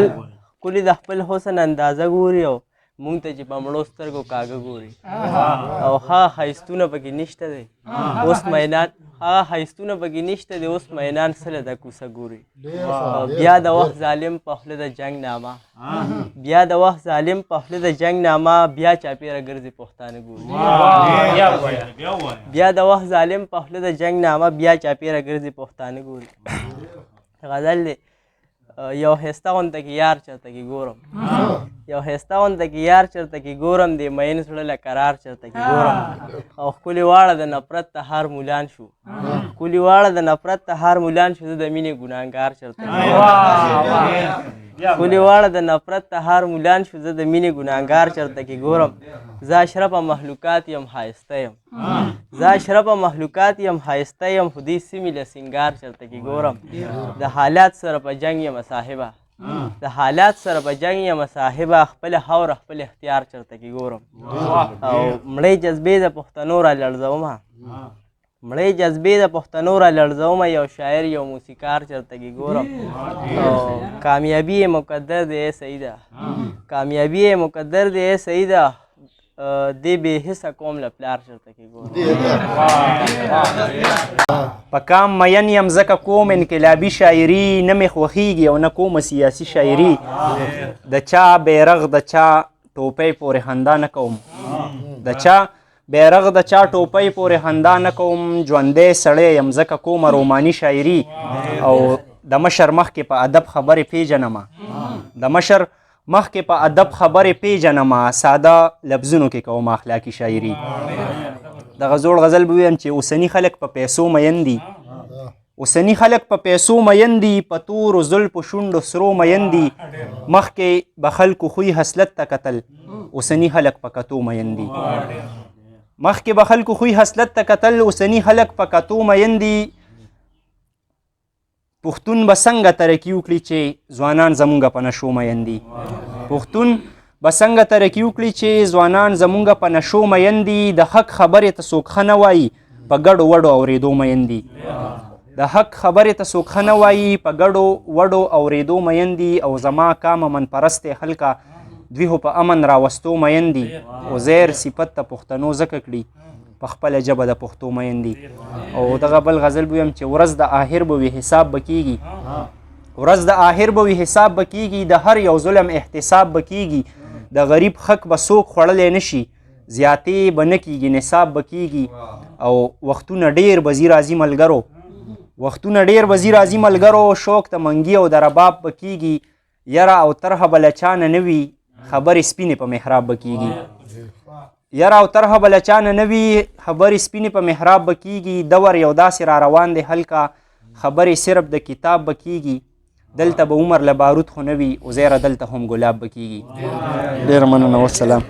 ښکلي د خپل حسن اندازه ګوري او مونږ ته چې په مړو سترګو کاږه ګوري، او هغه ښایستونه پکې نشته دی اوس مینان، هغه ښایستونه پکې نشته دی اوس مینان سره د کوڅه ګوري. بیا د وخت ظالم په خوله د جنګ نامه، بیا د وخت ظالم په خوله د جنګ نامه، بیا چاپېره ګرځي پښتانه ګوري. بیا د وخت ظالم په خوله د جنګ نامه، بیا چاپېره ګرځي پښتانه ګوري. غزل دی. یو ښایسته غونته کې یار چېرته کې ګورم، یو ښایسته غونته کې یار چېرته کې ګورم، دې میین زړه له قرار چېرته کې ګورم. او ښکلي واړه د نفرت ته هر مولان شو، ښکلي واړه د نفرت ته هر مولان شو، زه د مینې ګناهګار چېرته کې ګورم. ښکلي واړه د نفرت ته هر مولان شو، زه د مینې ګناهګار چېرته کې ګورم. زه اشرفه مخلوقات یم ښایسته یم، زه اشرفه مخلوقات یم ښایسته یم، خو دې سیمې له سینګار چېرته کې ګورم. د حالات سره په جنګ یم صاحبه، د حالات سره په جنګ یم صاحبه، خپله خاوره خپل اختیار چېرته کې ګورم. او مړې جذبې د پښتنو را لړزومه، مړې جذبې د پښتنو را لړزومه، یو شاعر یو موسیقار چېرته کې ګورم. او کامیابي یې مقدر دی ای سعیده، کامیابي یې مقدر دی ای سعیده، دې بې حسه قوم له پلار چېرته کې ګورم. په کام مین یم ځکه کوم انقلابي شاعري، نه مې خوښېږي او نه کومه سیاسي شاعري. د چا بیرغ د چا ټوپۍ پورې خندا نه کوم، د چا بیرغ د چا ټوپۍ پورې خندا نه کوم، ژوندی سړی یم ځکه کومه روماني شاعري. او د مشر مخکې په ادب خبرې پېژنمه، د مشر مخکې په ادب خبرې پېژنمه، ساده لفظونو کې کوم اخلاقي شاعري. دغه زوړ غزل به ویم چې اوسني خلک په پیسو مین دي، اوسني خلک په پیسو مین دي، په تورو زلفو شونډو سرو مین دي، مخکې به خلکو خوی حسلت ته کتل، اوسني خلک په کتو مین دي. مخکې به خلکو خوی حسلت ته کتل، اوسني خلک په کتو مین دي. پښتون به څنګه ترقي وکړي چې ځوانان زمونږ په نشو مین دي، پښتون به څنګه ترقي وکړي چې ځوانان زمونږ په نشو مین دي، د حق خبرې ته څوک ښه نه وایي، په ګډو وډو اورېدو مین دي. د حق خبرې ته څوک ښه نه وایي، په ګډو وډو اورېدو مین دي. او زما کامه من پرستې خلکه دوی خو په امن راوستو مین دي، عزیر صفت ته پښتنو ځکه کړي، په خپله ژبه د پښتو مین دي. او دغه بل غزل به ویم چې ورځ د آخر به وي حساب به کیږي، ورځ د آخر به وي حساب به کیږي، د هر یو ظلم احتساب به کیږي، د غریب حق به څوک خوړلی نه شي، زیاتې به نه کیږي نصاب به کیږي. او وختونه ډیر به ځي راځي ملګرو، وختونه ډیر به ځي راځي ملګرو، شوق ته منګي او د رباب به کیږي، یره او طرحه به له چا نه نه وي، خبرې سپینې په محراب به کیږي. یره او طرحه به له چا نه نه وي، خبرې سپینې په محراب به کیږي، دور یو داسې را روان دی هلکه، خبرې صرف د کتاب به کیږي، دلته به عمر له بارود خو نه وي، عزیره دلته هم ګلاب به کیږي. ډېره مننه، والسلام.